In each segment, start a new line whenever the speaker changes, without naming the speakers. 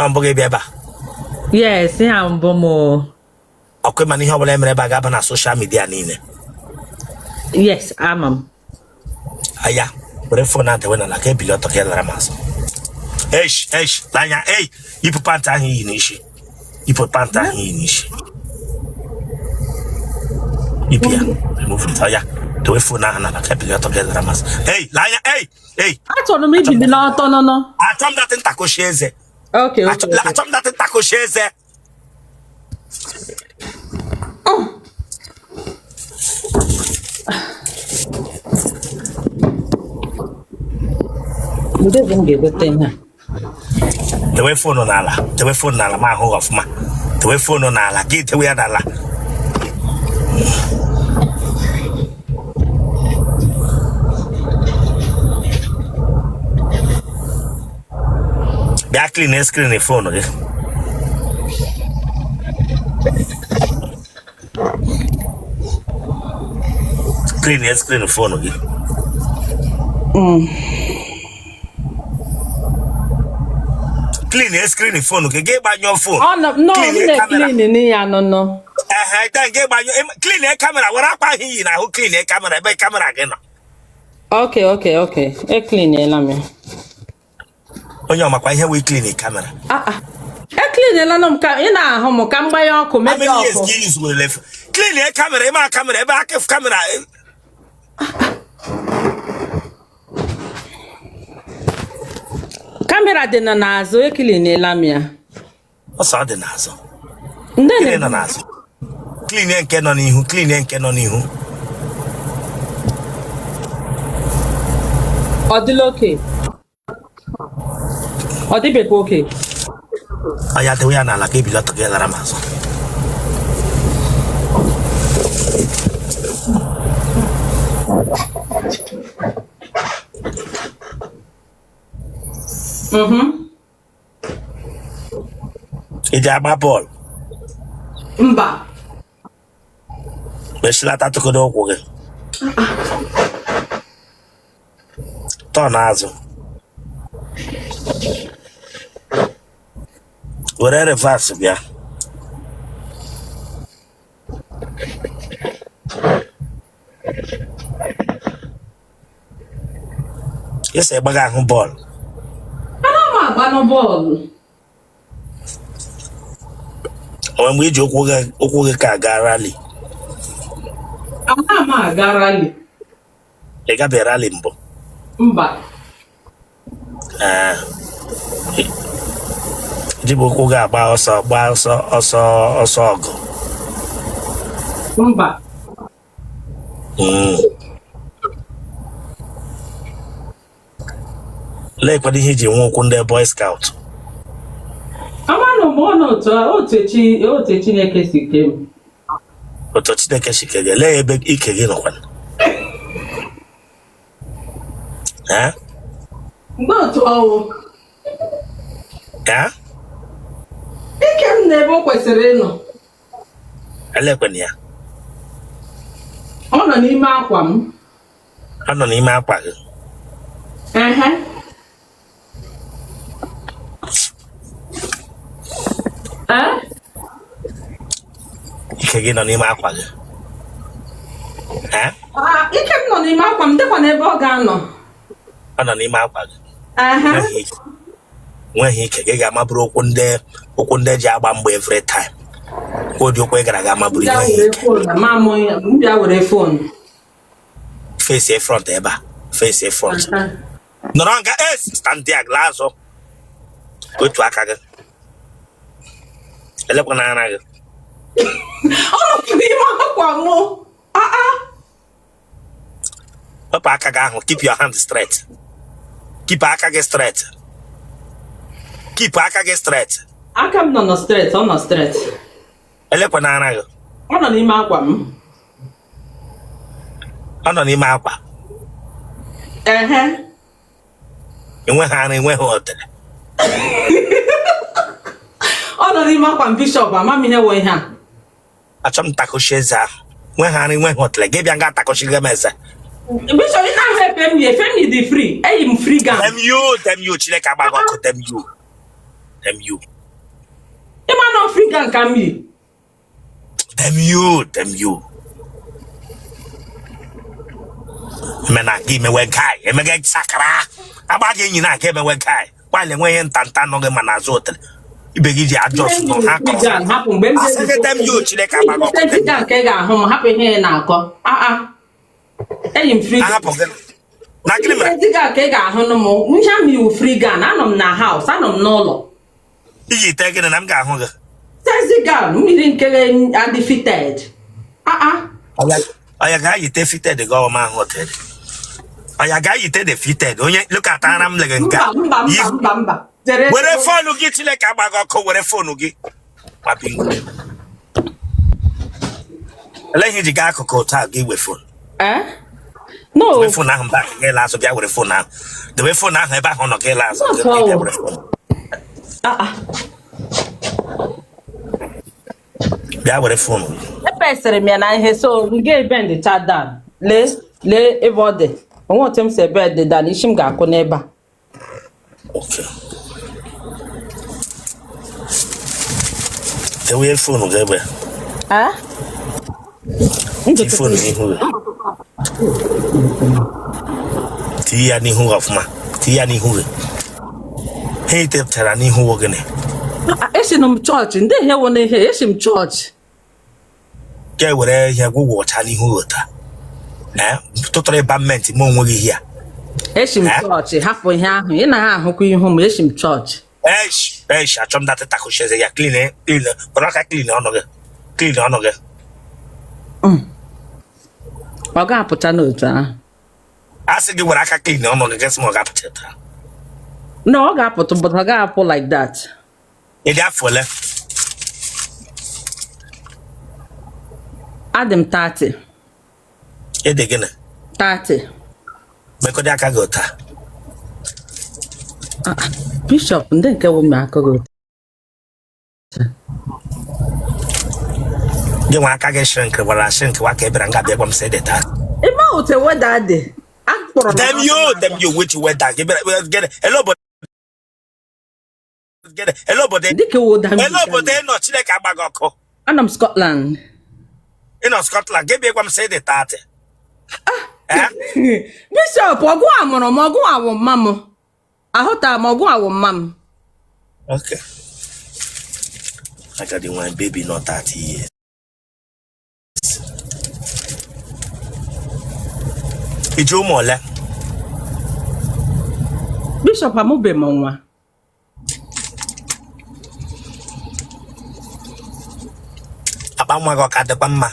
Na mbụ gị bịa ebe a?
Yes, ihe a mbụ m o.
Ọkwa mana ihe ọbụla emere ebe a ga-aba na social media niile.
Yes, ama m.
Aya, were phone ahụ dewe n'ala ka ebili ọtọ ka ị lara m azụ. Eish, eish, anya, ei, yipụ pant ahụ i yi n'isi. Yipụ pant ahụ i yi n'isi. Yipụ ya, remove it. Aya, dewe phone ahụ n'ala ka ebili ọtọ ka ị lara m azụ. Ei, anya, ei, ei.
Achọrọ m ibili n'ọtọ nọnọ.
Achọ m that ntakoshi eze.
Okay.
Achọ m that ntakoshi eze.
Ndị ebe m ga-egote ihe a.
Dewe phone n'ala, dewe phone n'ala, ma ahụ ọfụma. Dewe phone n'ala, gị dewe ya n'ala. Bịa clean screen phone gị. Clean screen phone gị. Clean screen phone gị, gị gbanyụọ phone.
Ọ nọ no, m
Clean camera.
na-eclean ya nọ nọ.
Ehe, then gị gbanyụọ clean camera, were akwa ahụ i yi n'ahụ clean camera ebe camera gị nọ.
Okay. Ecleanela m ya.
Onye ọ makwa ihe wụ clean camera?
Ah, ah. Ecleanela m ka ị na-ahụ m ka m gbanye ọkụ
How
mepee
many years
ọkụ.
ka ị use clean camera ebe a camera ebe aka camera?
Camera dị na n'azụ, ecleanela m ya.
Ọsọ ọ dị n'azụ.
Ndị
Gịnị nọ
na
n'azụ? Clean nke nọ n'ihu, clean nke nọ n'ihu.
Ọ dịla okay. Ọ dịbekwa okay.
Ọ ya, dewe ya n'ala ka ebili ọtọ gị lara m azụ. I ji agba bọọlụ?
Mba.
Mechilata tụkọdo ụkwụ gị tọọ n'azụ, were reverse bịa. Ị sị ị gbaghị ahụ bọọlụ?
Ana m agbanụ bọọlụ.
O nwere mgbe i ji ụkwụ gị ka gaa rally?
Ana m aga rally.
Ị gabeghị rally mbụ?
Mba.
Ee, ji bụ ụkwụ gị agba ọsọ, gbaa ọsọ ọsọ ọsọ ọgụ?
Mba.
Leekwana ihe i ji nwee ụkwụ ndị boy scout.
Amanụ m ọnụ otu Chineke si kee m.
Otu Chineke si kee gị, lee ebe ike gị nọkwana. Eh?
Mgbe otu ọwụ.
Eh?
Ike m na ebe o kwesịrị ịnọ.
Elekwana ya.
Ọ nọ n'ime akwa m.
Ọ nọ n'ime akwa gị?
Ehe. Ee?
Ike gị nọ n'ime akwa gị? Ee?
Ah, ike m nọ n'ime akwa m dịkwa n'ebe ọ ga-anọ.
Ọ nọ n'ime akwa gị?
Ehe.
Nweghị ike gị ga-amaburu ụkwụ ndị ji agba mgba every time. Ụdị ụkwụ ị gara ga amaburu. Nweghị ike.
M bịa were phone.
Face front ebe a, face front. Nọrọ nga es stand there, laa azụ otu aka gị. Elekwana ara gị.
Ọ nọ n'ime akwa m. Ah.
Wepụ aka gị ahụ. Keep your hand straight, keep aka gị straight, keep aka gị straight.
Aka m nọ nọ straight, ọ nọ straight.
Elekwana ara gị.
Ọ nọ n'ime akwa m.
Ọ nọ n'ime akwa?
Ehe.
Enweghị ara, enweghị otele.
Ọ nọ n'ime akwa m, Bishop, ama m ihe wụ ihe a.
Achọ m takoshi eze ahụ. Nweghị ara, enweghị otele, gị bịa nga takoshi gị m eze.
Bishop, ị na-ahụ efe m yi, efe m yi dị free, eyi m free gown.
Damn you, damn you, Chineke agba gị ọkụ, damn you. Damn you.
Ịma na free gown ka m yi.
Damn you, damn you. Eme na gị emewe guy, emege sakara. Agba gị enyi na aka emewe guy. Gbalị enwe ihe ntanta nọ gị ma n'azụ hotel. Ibe gị ji ajọs nọ ha kọrọ.
Hapụ mgbe m
Asị gị damn you, Chineke agba gị ọkụ.
Free gown ka ị ga-ahụ m, hapụ ihe ị na-akọ. Ah ah. Eyi m free gown.
Ahapụ gị. Na gịnị mere?
Free gown ka ị ga-ahụ m. Ihe m yi wụ free gown, anọ m na house, anọ m n'ụlọ.
Iji tee gịnị na m ga-ahụ gị?
Sexy gown, mmiri nkele adị fitted. Ah ah.
Ọya gaa yite fitted gị ọma ahụ hotel. Ọya gaa yite the fitted. Onye lụkọtara m lege nke a.
Mba mba mba mba.
Were phone gị Chineke agba gị ọkụ were phone gị. Ma bingo. Elee ihe iji gaa akụkụ otu a gị we phone?
Eh? No.
Dewe phone ahụ mba gị la azụ bịa were phone ahụ. Dewe phone ahụ ebe ahụ nọ gị la azụ gị bịa were phone.
Ah, ah.
Bịa were phone.
Epesịrị m ya na ihe so m ga-ebend cha down. Lee lee ebe ọ dị. Onwe otu m si ebend down, isi m ga-akwụ n'ebe a.
Okay. Dewe phone gị ebe.
Ah?
Tii phone n'ihu gị. Tii ya n'ihu gị ọfụma. Tii ya n'ihu gị. Ha itepụtara n'ihu gị gịnị?
Esi m chọọchị, ndị ihe wụ n'ihe, esi m chọọchị.
Ka e were ihe gwụgwọ ọcha n'ihu gị taa. Tụtụrụ ịba mmenti ma onwe gị ihe a.
Esi m chọọchị, hapụ ihe ahụ, ị naghị ahụkwa ihu m, esi m chọọchị.
Esh, esh, achọ m datị takụchi eze ya, clean, clean, were aka clean ọnụ gị, clean ọnụ gị.
Ọ ga-apụcha n'otu ahụ.
A sị gị were aka clean ọnụ gị, gị sị m ọ ga-apụcha taa.
No, ọ ga-apụtụ, but ọ ga-apụ like that.
Ị dị afọ ole?
Adị m 30.
Ị dị gịnị?
30.
Mekọdị aka gị ụta.
Bishop, ndị nke wụ m aka gị ụta.
Gị nwa aka gị shrink gwara shrink wa ka ị bịara nga bịa gwa m sị dị taa.
Ebe ahụ te weather dị. Akpọrọ m.
Damn you, damn you, which weather? Gị bịara gịnị? Ele obodo gịnị? Ele obodo
Dịka wụ damn
ele obodo ị nọ Chineke agba gị ọkụ.
Anọ m Scotland.
Ị nọ Scotland, gị bịa gwa m sị dị 30.
Bishop, ọgụ a mụrụ m, ọgụ a wụ mma m. Ahụta m ọgụ a wụ mma m.
Okay. Agadi nwaanyị baby nọ 30 years. I ji ụmụ ole?
Bishop, amụbe m nwa.
Akpa nwa gị ọ ka dịkwa mma?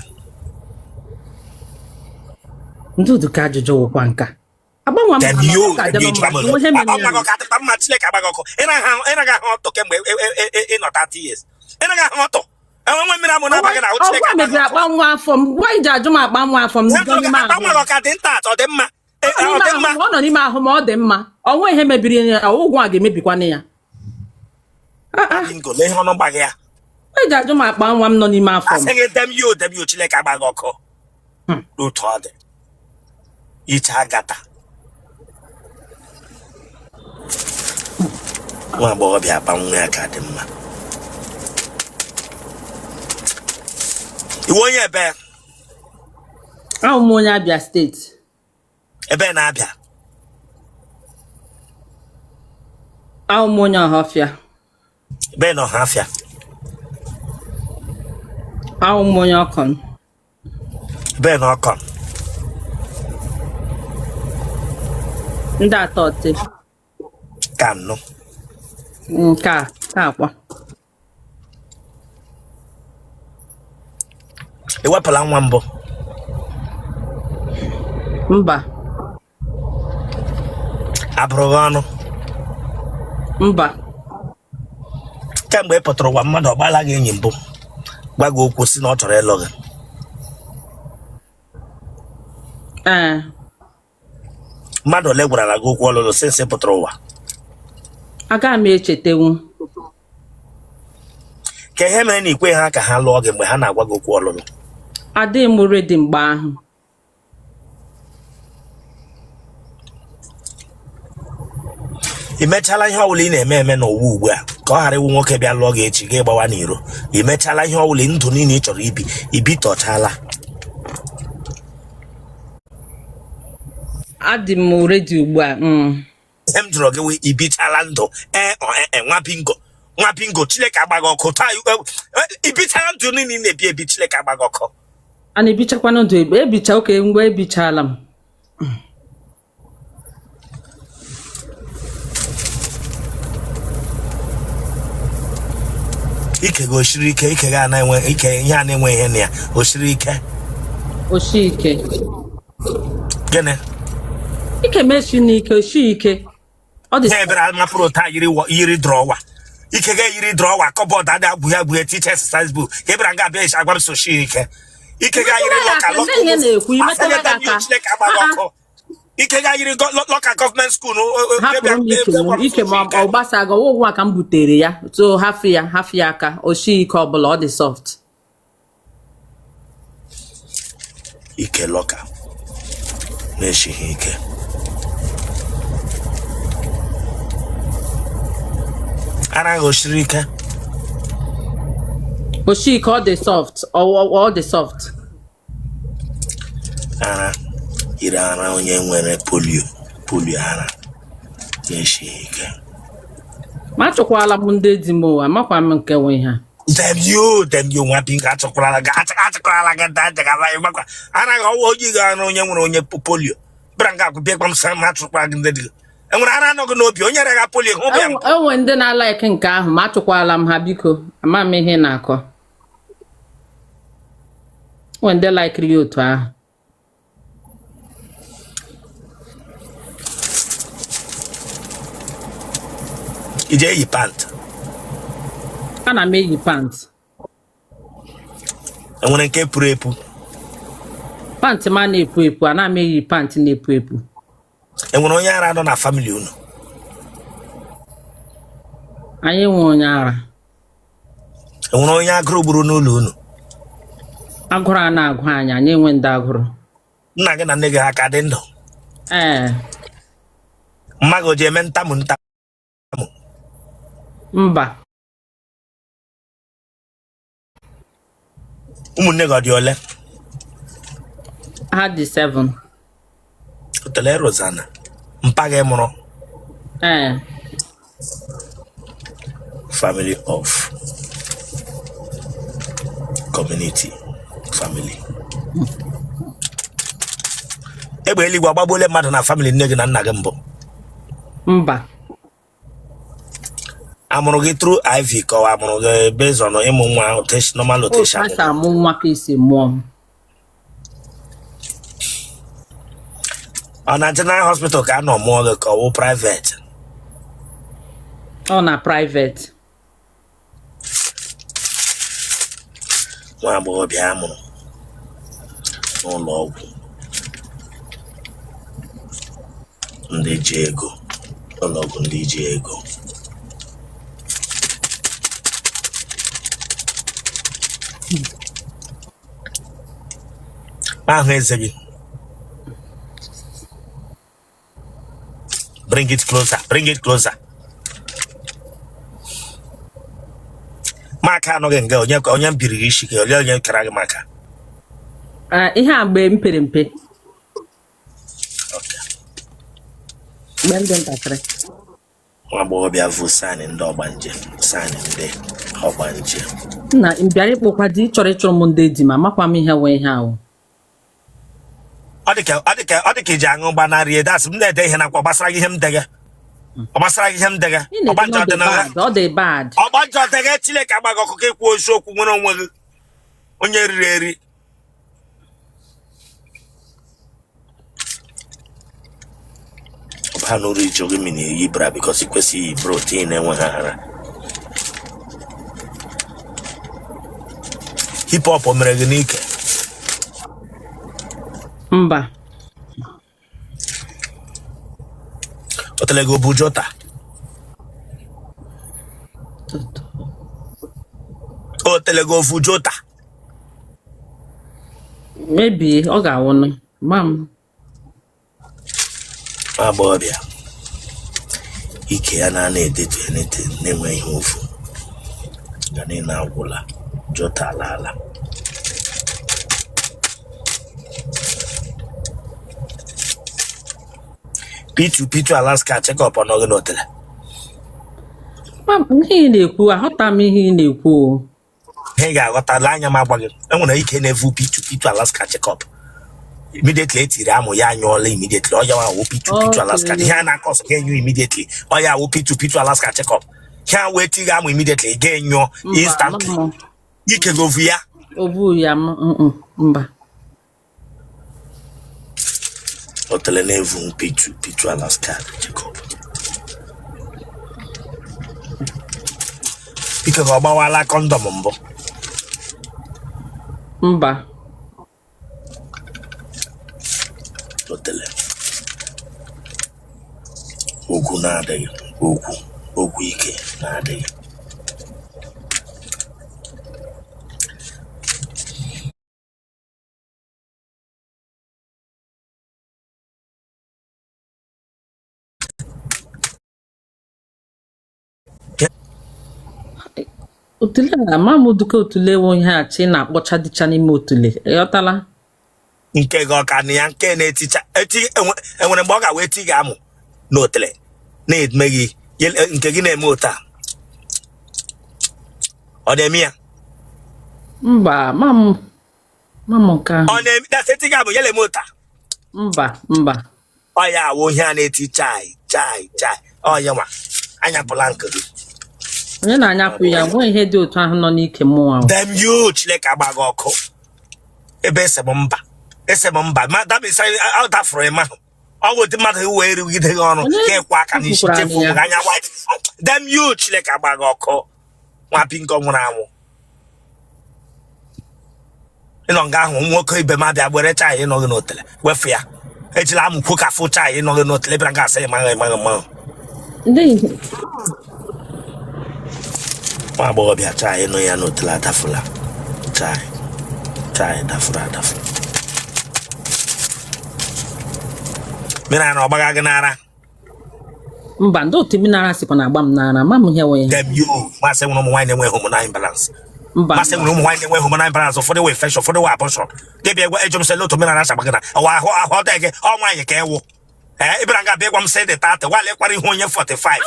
Ndị ụdịka ajụjụ wụkwa nka. Agbanwe m
Damn you,
ka
damn you,
adịrọ mma. Onwe ihe mere
akpa nwa gị
ya.
ọ ka dịkwa mma Chineke agba gị ọkụ. Ị naghị ahụ ọtọ kemgbe ị nọ 30 years. Ị naghị ahụ ọtọ. Enwe mmiri amụ na-aba gị n'ahụ Chineke
Ọgwa
agba gị
mebiri
ọkụ.
akpa nwa afọ m. Gwa iji ajụ m akpa nwa afọ m.
Ihe m jụrụ gị,
N'ime
akpa
ahụ
nwa gị ọ ka dị nta ọ dị mma? Ọ dị mma?
Ọ nọ n'ime ahụ ma ọ dị mma. Ọ nwe ihe mebiri ya, ụgwọ a ga-emebikwana ya.
Bingo, lee ihe ọnụ gba gị ya.
Eji ajụ m akpa nwa m nọ n'ime afọ m.
Asị gị damn you, damn you, Chineke agba gị ọkụ. Otu ọ dị. Iche agata. Nwa agbọghọbịa akpa nwa ya ka dị mma. Ị wụ onye ebe?
Awụ m onye Abia steeti.
Ebe na Abia?
Awụ m onye Ọhafịa.
Ebe na Ọhafịa?
Awụ m onye Ọkọn.
Ebe na Ọkọn?
Ndị atọ te.
Ka nnụ.
Nke a, ka akwa.
Ị wepụla nwa mbụ?
Mba.
Abụrụ gị ọnụ?
Mba.
Kemgbe ị pụtara ụwa mmadụ ọ gbaala gị enyi mbụ gwa gị okwu sị na ọ chọrọ ịlụ gị?
Ee.
Mmadụ ole gwarala gị okwu ọlụlụ since ị pụtara ụwa?
Agaghị m echetenwu.
Ka ihe mere na i kwe ha ka ha lụọ gị mgbe ha na-agwa gị okwu ọlụlụ?
Adịghị m ready mgbe ahụ.
Ị mechala ihe ọbụla ị na-eme eme n'ụwa ugbu a? Ka ọ ghara ịwụ nwoke bịa lụọ gị echi gị gbawa n'iro. I mechala ihe ọbụla ndụ niile ị chọrọ ibi, i bitọchala.
Adị m ready ugbu a.
Ihe m jụrụ gị wụ i bichala ndụ ee ọ ee nwa bingo nwa bingo Chineke agba gị ọkụ taa i bichala ndụ niile ị na-ebi ebi Chineke agba gị ọkụ.
A na-ebichakwanụ ndụ ebe ebicha oke mgbe ebichala m.
Ike gị o siri ike ike gị a na-enwe ike ihe a na-enwe ihe na ya o siri ike.
O shi ike.
Gịnị?
Ike m eshi n'ike o shi ike. Ọ dị
Ihe ebere mapụrụ taa yiri yiri drawer. Ike gị yiri drawer cupboard adị agwụ ya gwụ teacher exercise book. Ka ebere nga abịa isi agwa m so shi ike. Ike gị yiri locker
Ndị ihe na-ekwu imetụla gị aka.
Chineke agba gị ọkụ. Ike gị yiri locker government school.
Hapụrụ m ike m ike m ọ gbasaghị ọwụ ụwa ka m butere ya so hafụ ya hafụ ya aka o shi ike ọbụla ọ dị soft.
Ike locker na-eshighị ike. Ara gị o shiri ike?
O shi ike ọ dị soft ọ dị soft.
Ara yiri ara onye nwere polio polio ara na-eshighị ike.
Ma achọkwala m ndị di m o amakwa m nke nwe ha.
Damn you, damn you, nwa bingo achọkwala gị achọkwala gị da jagaba ịgbakwa ara gị ọwụ onye gị ara onye nwere onye polio bịara nga akwụ bịa gwa m sị ma achọkwala gị ndị di gị enwere ara anọghị n'obi onye rega polio hụ bịa.
Enwe ndị na-alike nke ahụ ma achọkwala m ha biko ama m ihe na-akọ. Enwe ndị likiri ya otu ahụ.
I ji eyi pant?
Ana m eyi pant.
Enwere nke puru epu?
Pant m a na-epu epu, ana m eyi pant na-epu epu.
Enwere onye ara nọ na family unu?
Anyị enwe onye ara.
Enwere onye agụrụ gburu n'ụlọ unu?
Agụrụ a na-agụ anyị, anyị enwe ndị agụrụ.
Nna gị na nne gị ha ka dị ndụ?
Ee.
Mma gị o ji eme ntamu ntamu?
Mba.
Ụmụnne gị ọ dị ole?
Ha dị 7.
Otele Rosanna, mpa gị mụrụ?
Ee.
Family of community family. Egbe eluigwe agbagbuole mmadụ na family nne gị na nna gị mbụ?
Mba.
Amụrụ gị through IV ka ọ amụrụ gị based on ịmụ nwa normal rotation?
Otu amụ nwa ka esi mụọ m.
Ọ na general hospital ka a nọ mụọ gị ka ọ wụ private?
Ọ na private.
Nwa agbọghọbịa a mụrụ n'ụlọ ọgwụ ndị ji ego, ụlọ ọgwụ ndị ji ego. Ahụ eze gị, bring it closer, bring it closer. Maka anọghị nga onye onye m biri gị isi gị onye onye kara gị maka
Ihe a mgbe m pere mpe. Mgbe m dị ntakịrị.
Nwa agbọghọbịa vụ sign ndị ọgbanje, sign ndị ọgbanje.
Nna m bịara ịkpọkwa di chọrọ ịchụrụ m ndị di m amakwa m ihe wee ihe ahụ.
Ọ dị ka ọ dị ka ọ dị ka iji aṅụ gbanarị dasị m na-ede ihe nakwa gbasara gị ihe m dege ọ gbasara gị ihe m dege.
Ị na-ede
ọgbanje
na ọ dị
ọdịnala
bad, ọ dị bad.
Ọgbanje ọdịga Chineke agbaghị ọkụ ka ikwu eziokwu nwere onwe gị onye riri eri. Ọ baa n'uru iji oge mmiri eyi bra because ị kwesịghị iyi bra otu ị na-enweghị ara. Hip hop o mere gị n'ike?
Mba.
O tere gị obu jota? O tere gị ofu jota?
Maybe ọ ga-awụnụ ma m.
Agbọghọbịa Ike ya na na-edetu anything na-enwe ihe ofu ga niile agwụla jọta ala ala. P2 P2 Alaska check up ọnọghị n'otele.
Ihe ị na-ekwu, aghọta m ihe ị na-ekwu o.
Ihe ị ga-aghọtala anya m agwa gị, enwere ike na-evu P2 P2 Alaska check up immediately etiri amụ ya anyụọla immediately. Ọ ya wụ P2 P2 Alaska. Ihe a na-akọ ọsọ ga-enyu immediately. Ọ ya wụ P2 P2 Alaska check up. Ihe a wee tighi amụ immediately ga-enyụọ instantly. Ike govu ya.
Ovu ya mba.
Otele na-evu P2 P2 Alaska check up. Ike ka ọ gbawala condom mbụ?
Mba.
Otele okwu na-adịghị okwu okwu ike na-adịghị.
Otule a ama m duka otule wụ ihe a chi na-akpọcha dịcha n'ime otule, ịghọtala?
Nke gị ọka na ya nke na-eticha eti enwere mgbe ọ ga-wee eti gị amụ n'otele na-eme gị nke gị na-eme otu a, ọ na-eme ya?
Mba, mam mam nke ahụ.
Ọ na-eme dasị eti gị amụ ya na-eme otu a?
Mba, mba.
Ọ ya awụ ihe a na-eti chai chai chai, ọ ya nwa anyapụla nke gị.
Onye na-anyapụ ya? Nwe ihe dị otu ahụ nọ n'ike mụnwa.
Damn you, Chineke agba gị ọkụ. Ebe ese m mba, ese m mba ma dabisa ọ dafụrụ ịma ahụ. Ọ bụ ụdị mmadụ wee rugide gị ọrụ ka ịkwa aka n'isi chefu gị anya white. Damn you, Chineke agba gị ọkụ. Nwa pinko nwụrụ anwụ ịnọ nga ahụ, nwoke ibe m abịa were chai nọ gị n'otele wefu ya, ejila amụ kwu ka fụ chai nọ gị n'otele bịara nga asị ịmaghị ịmaghị ịmaghị. Nwa agbọghọbịa, chai nọ ya n'otele adafụla, chai chai dafụrụ adafụ. Mmiri ara ọ gbagha gị n'ara?
Mba, ndị otu mmiri ara sikwa na-agba m n'ara ma m ihe wee.
Damn you, masị nwere ụmụ nwaanyị na-enwe hormonal imbalance.
Mba.
Masị nwere ụmụ nwaanyị na-enwe hormonal imbalance, ụfọdụ wee infection, ụfọdụ wee abortion. Gị bịa gwa ejom sị otu mmiri ara agba gị na ọwa ahụ ahụ ọ dị gị ọ nwaanyị ka ịwụ. Ee, ị bịara nga bịa gwa m sị dị 30 wale kwara ihu onye 45.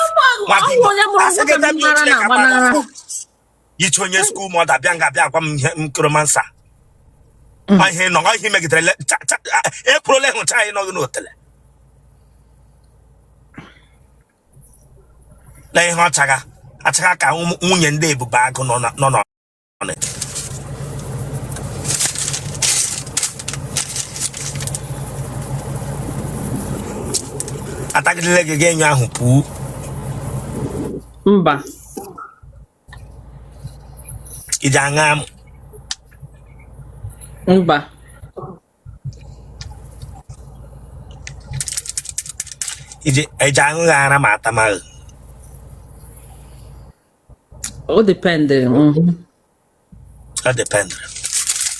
Nwa
Ọ
bingo.
bụ onye mụrụ
Asị gị
nwoke
damn you,
mmiri ara
Chineke
na-agba
agba gị
n'ara.
ọkụ. Iche onye school mother bịa nga bịa gwa m ihe nkromansa. Ọ ihe nọ, ọ ihe megidere ekwurola ịhụ chai nọ gị n'otele. Na ihe ọ chaga achaga ka nwunye ndị ebube agụ nọ nọ nọ. Atagidele gị ga-enyo ahụ pụọ.
Mba.
Iji aṅa amụ?
Mba.
Iji eji aṅụ gị ara ma atamaghị?
O depend.
Ọ depend.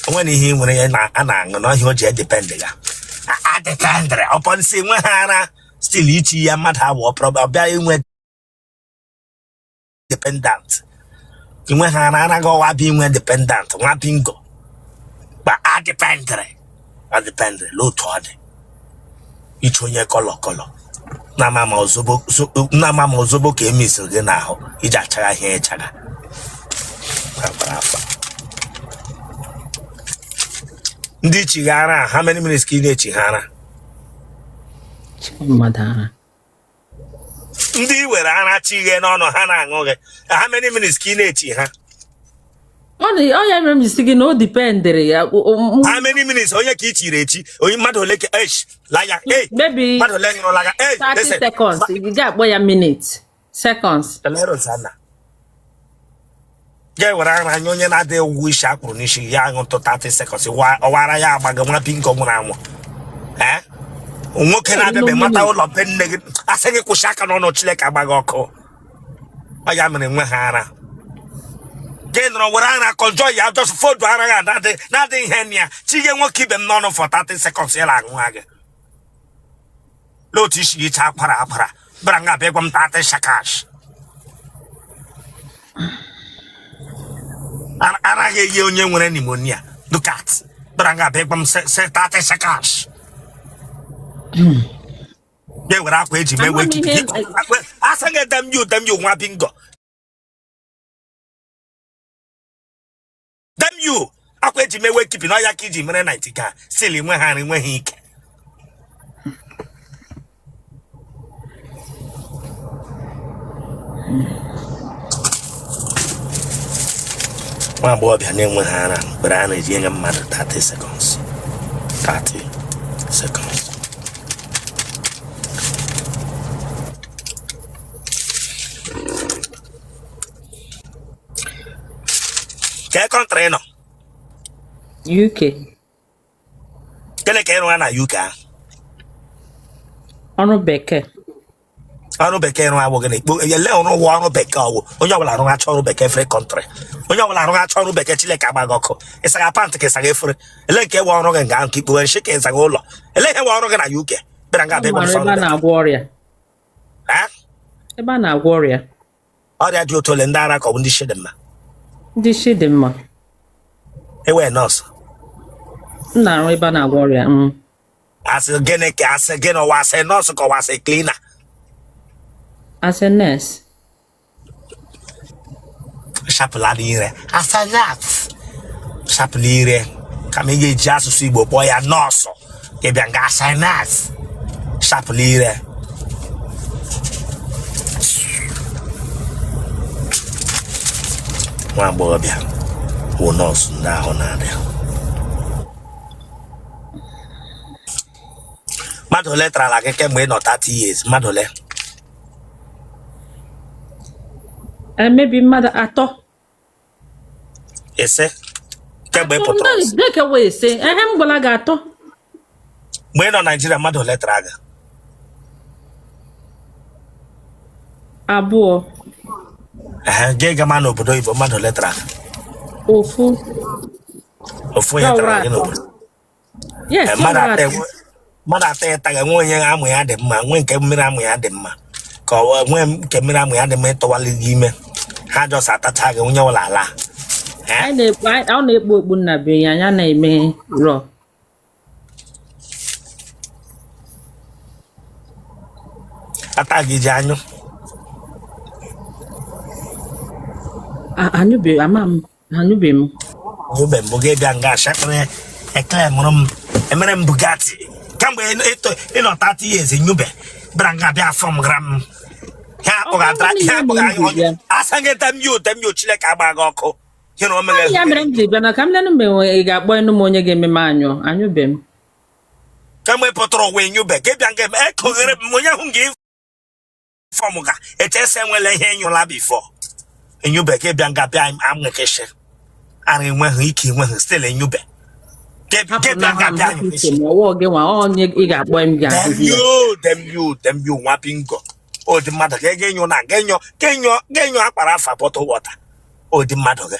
O nwere ihe ị nwere ya na a na-aṅụ na ọhịa o ji edepend ga a dependịrị ọpọ nsị nwe ha ara still ichi ya mmadụ awọ problem ọ bịa inwe dependant inwe ha ara anaghị ọwa bụ inwe dependant nwa bingo ma a dependịrị a dependịrị l'otu ọ dị iche onye kọlọ kọlọ na-ama ma ozugbo na-ama ma ozugbo ka emisiri gị n'ahụ iji achagha ihe ịchagha agbara afa ndị ichigha ara. How many minutes ka ị na-echi ha ara?
Chikwa mmadụ ara?
Ndị i were ara chighe n'ọnụ ha na-aṅụ gị, how many minutes ka ị na-echi ha?
Ọ na ọ ya mere m ji sị gị na o dependịrị ya.
How many minutes? Onye ka i chiri echi? Onye mmadụ ole ka esh laya ei?
Maybe
Mmadụ ole ṅụrụla gị ei?
30
Listen.
seconds. Ị ga-akpọ ya minutes, seconds.
Ele Rosanna ga-ewere ara anya onye na-adịghị ụgwọ isi akpụrụ n'isi ya aṅụ ntụ 30 seconds ọwara ya agbaghị. Nwa bingo nwụrụ anwụ ee, nwoke na-abịabe mata ụlọ be nne gị asị gị kwụsị aka n'ọnụ. Chineke agbaghị ọkụ. Ọ ya mere nwe ha ara gị nọrọ were ara kọjọ ya just fodu ara ya na-adị ihe nne ya chige nwoke ibe m n'ọnụ for 30 seconds ya na-aṅụ ha gị n'otu isi gị cha akwara akwara. Bịara nga abịa gwa m 30 seconds. Anaghị eyi onye nwere pneumonia. Look at. Bịara nga abịa gwa m 30 seconds. Ya were akwa eji mee
Ama m
wee
ihe
asị gị damn you, damn you, nwa bingo. Damn you. Akwa eji mee wake keeping ọya ka iji mere 90 ka still nwe ha nri nweghị ike. Nwa agbọghọbịa na-enweghị ara mkpere a na-eji enye mmadụ 30 seconds. 30 seconds. Kee country ị nọ?
UK.
Gịnị ka ị rụwa na UK ahụ?
Ọrụ bekee.
Ọrụ bekee ị rụ awụ gịnị? Ele ọrụ wụ ọrụ bekee ọwụ onye ọbụla rụghacha ọrụ bekee every country. Onye ọbụla rụghacha ọrụ bekee Chineke agba gị ọkụ. Ị saga pant ka ị saga efere. Ele nke wụ ọrụ gị nga ahụ ka ikpughe nshị ka ị zaga ụlọ. Ele ihe wụ ọrụ gị na UK? Bịara nga abịa
Ọ
ịgwa m
mara
sọ
ebe
ọrụ
a
bekee.
na-agwọ ọrịa.
Ha?
Ebe a na-agwọ ọrịa.
Ọrịa dị otu ole ndị ara ka ọ bụ ndị isi dị mma?
Ndị isi dị mma.
Ị wụ nọọsụ.
M na-arụ ebe a na-agwọ ọrịa.
Asị gịnị ka asị gịnị ọwa asị nọọsụ ka ọwa asị cleaner?
As a nurse.
Shapụla ire. Asị nurse. Shapụla ire. Kama ị ga-eji asụsụ Igbo kpọọ ya nọọsụ. Ị bịa nga asị nurse. Shapụla ire. Nwa agbọghọbịa wụ nọọsụ ndị ahụ na-adị. Mmadụ ole tarala gị kemgbe ị nọ 30 years? Mmadụ ole?
Maybe mmadụ atọ.
Ise kemgbe ị
Atọ
pụtara
ndị bekee wee ise. Ehe m gwara gị atọ.
Mgbe ị nọ Naijiria mmadụ ole tara gị?
Abụọ.
Ehe, gị gama n'obodo oyibo mmadụ ole tara gị?
Ofu.
Ofu onye
Ya
tara
wụrụ
gị
atọ.
n'obodo.
Yes,
Eh,
ya
mmadụ
wụrụ
atọ
atọ.
mmadụ atọ ịtaghị nwe onye amụ ya dị mma nwee nke mmiri amụ ya dị mma ka ọ nwee nke mmiri amụ ya dị mma ịtọwali gị ime ha just atacha gị onye ụlọ ala. Eh?
Anyị na-ekpu ọ na-ekpu okpu nna be ya, anyị na-eme rọ.
Ata gị ji anyụ.
Anyụbe ama m anyụbe m.
Nyube mbụ gị bịa nga ashakpere ekele mụrụ m emere m Bugatti kamgbe ị nọ 30 years nyube bịara nga bịa afọ m gara m ha akpọghị
Ọ
adra
bụrụ
ha
na ya
akpọghị
mere m ji bịa.
asa gị damn you, damn you, Chineke agba gị ọkụ ihe na o mere
Ya mere m ji bịa na ka m lenụ mgbe ị ga-akpọ ịnụ m onye ga-eme m anyụ anyụbe m.
Kamgbe ị pụtara ụwa enyube ka ị bịa nga ekoghere m onye ahụ nga fọm ga echesa enwela ihe enyụla before enyube ka ị bịa nga bịa amụkeshi ara enweghị ike enweghị still enyube ka ị
Hapụ
bịa
na
nga
ha m
bịa
hapụ
anyụkeshi.
uche ma ọwụọ gị nwa onye ị ga-akpọ m
Damn
ga-ahụzi ya.
you, damn you, damn you, nwa bingo. Ụdị mmadụ ga ga enyo na ga enyo ga enyo ga enyo akpara afa bottle water. Ụdị mmadụ gị.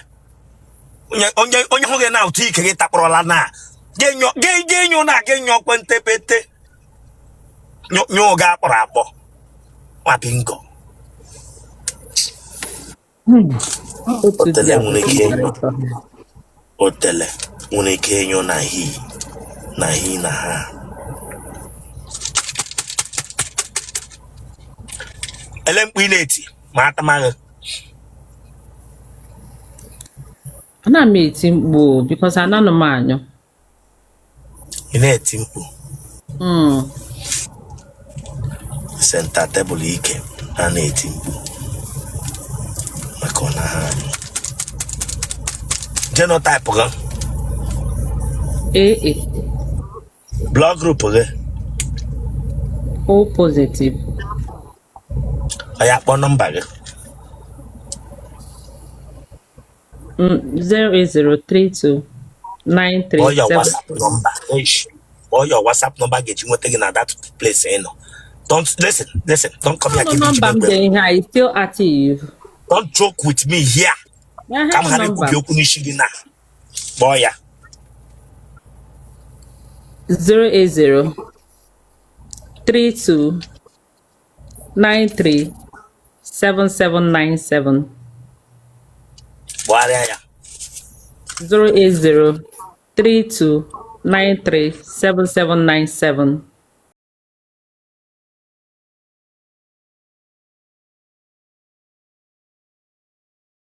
Onye onye onye hụ gị na ụtụ ike gị takpọrọla na ga enyo ga ga enyo na ga enyo kwente pete. Nyụ ga akpọrọ akpọ. Nwa bingo.
Otu di
Otele nwere ike
akwụkwọ
enyo. Otele nwere ike enyo na hi na hi na ha. Ele mkpu ị na-eti ma atamaghị.
Ana m eti mkpu because ananụ m anyụ.
Ị na-eti mkpu. Center table ike a na-eti mkpu maka ọ na ha anyụ. Genotype gị?
AA.
Blood group gị?
O positive.
Ọ ya kpọọ nọmba gị.
08032
Kpọọ your
937.
WhatsApp number. Eish. Kpọọ your WhatsApp number ga-eji nweta gị na that place ị nọ. Don't listen, listen. Don't come here
Ọnụ
give me
nọmba m dị ihe a is still active.
Don't joke with me here.
Ehe,
Ka m ghara
nọmba
ikwubi okwu n'isi gị na. Kpọọ ya.
080 32 93 7797.
Gbagharịa ya.
080 32 93 7797.